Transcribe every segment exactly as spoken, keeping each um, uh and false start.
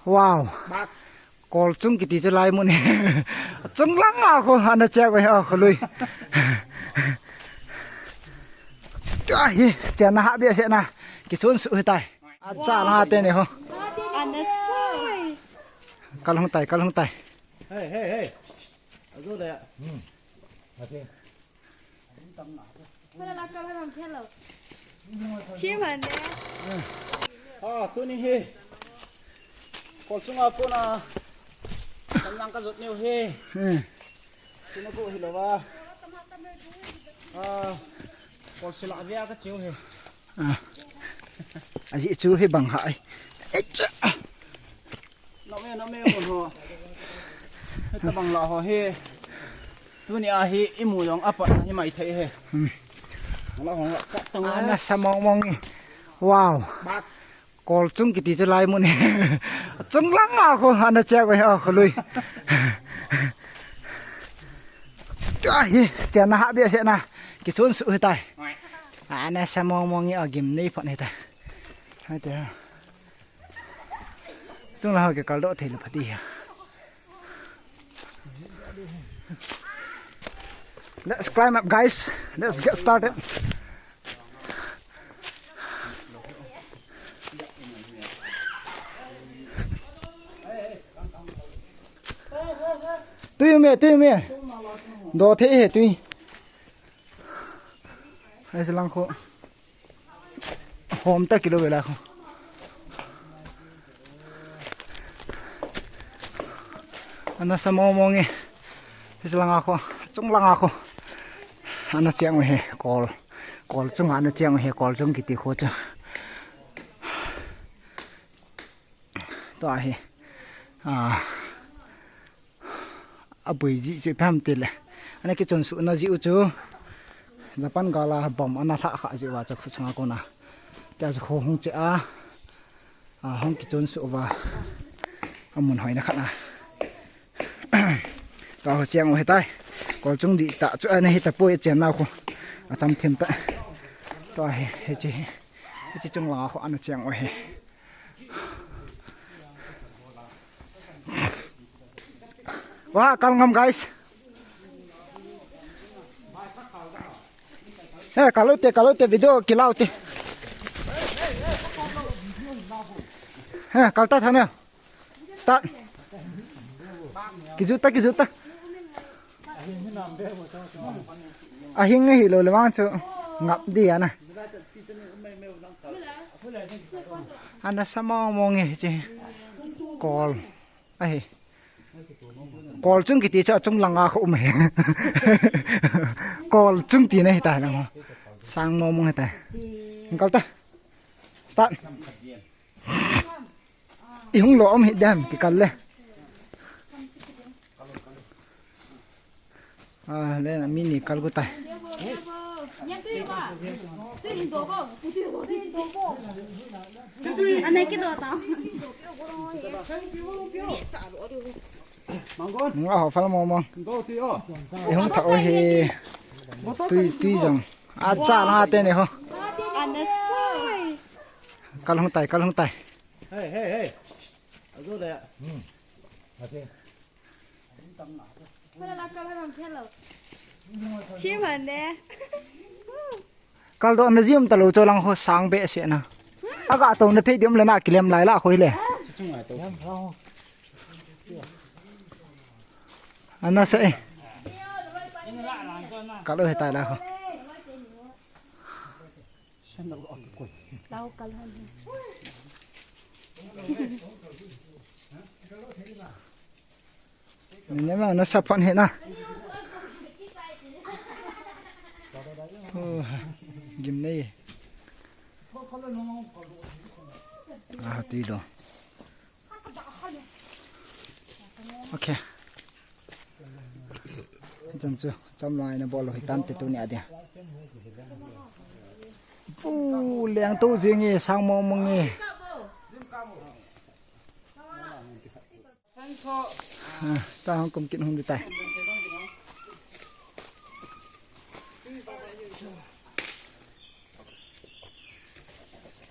Wow. Bak. Kolchung kiti chu lai mun hi. Chunglang a khu ana cheng uve, a khu lui. Ahi, chenna ha behseh na. Kichun suh hitai. Acha la te ni ho. Ana sai. Kal hung tai, kal hung tai. Hey, hey, hey. Ajo le. Hmm. Ati. Kala la kala lam phelo. Thi man de. Ah, tuni hi. Kolchunga kona. Kan lang ka jot neu hi. Hmm. Tuna ko hi lo va. Ah, kol sila avia ka chiu hi. Ah. Aji chu hi bang hai. Echa. Nome, nome, mun ho. Heta bang la ho hi. Tuni a hi imu jong apa hi mai thei he. Hmm. Ala ho ka tang. Ana sa mong mong ni. Wow. Bak. Kolchung kiti chu lai mun hi. Chunglang a khu ana cheng uve, a khu lui. Ahi, chenna ha behseh na. Kichun suh hitai. Ana sa mong mong ni, a gimnei phot hitai. Hate. Chunglang ho kikal doh thei lou pha ti hi. Let's climb up, guys. Let's get started. Tui me, tui me. Doh thei hi tui. Ai, se lang khu. Hom ta kilo vela khu. Ana sa mong mong e. Hi se lang a khu. Chunglang a khu. Ana cheng uve kol. Kolchunga ana cheng uve, Kolchung kiti khu chu. Tua hi. Ah. Abui ji chu ipi ham tile. Ana kichun suh na ji u chu. Japan gal a bomb ana lha kha ji uva chu khu chunga kona. Tia chu khu hung che a. A hung kichun suh uva. Amun hoina khat na. Tua ho cheng u hitai. Kolchung di ta chu ana hita poi chenna khu. Acham thim ta. Tua hi, hichi hi. Hichi chunglang a khu ana cheng uve. Wah, kal ngam, guys. He, kal u te, kal u te, video kila u te. He, kal ta thane. Start. Kiju ta, kiju ta. Ahing ahi lou le vang chu ngap di ana. Ana sa mong mong e chi. Kol. Ahi. Kolchung kiti chu achunglang a khu um ahi. Kolchung tina hitai lang ho. Sang mong mong hitai. Kal ta. Start. I hung lo um hi dan kikal le. Ah, le na mini kal gu tai. Anai ki do ta. Nga ho fal mo mo. I hung tha o hi. Tui, tui jong. Acha la te ni ho. Kal hung tai, kal hung tai. Hey, hey, hey. Ajo le. Hmm. Ate. Thi man de. Kal do na jim ta lo cho lang ho sang behseh na. Aga to na thei diam le na kilem lai la khoi le. Ana se. Kal u he tai la ho. Lau kal han. Ni ne ma na sa phan he na. Oh, gim nei. Ah, ti do. Okay. Chan chu, cham lai na bol hi tan te tu ni a dia. Pu leng tu jing e, sang mong mong e. Ah, ta hong kum kin hong di tai.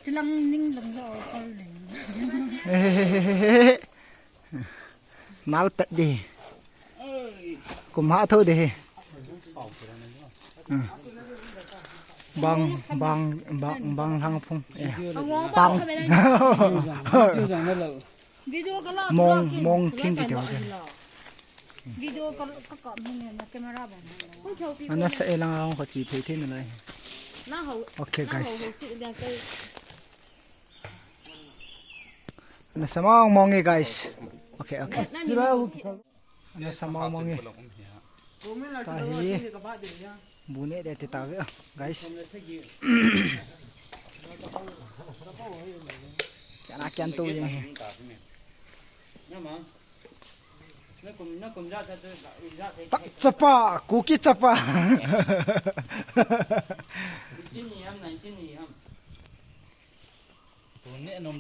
Chilang ning lang lo kal leng. Nal pet di. Kum ha tho di hi. Bang, bang, bang, bang hang phung. Eh. Bang. Video ka la Mong, mong thing ki teo jen. Video ka ka ka min na camera ba. Ana sa elang ang ko chi phei thei na lai. Na ho. Okay, guys. Ana sa mong mong e, guys. Okay, okay. Ana sa mong mong e. Tahi. Bu ne de te ta ve, guys. Kana kian to ye. Tak chapa, Kuki chapa.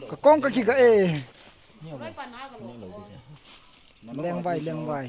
Ka kong ka kiga e. Lengvai, lengvai.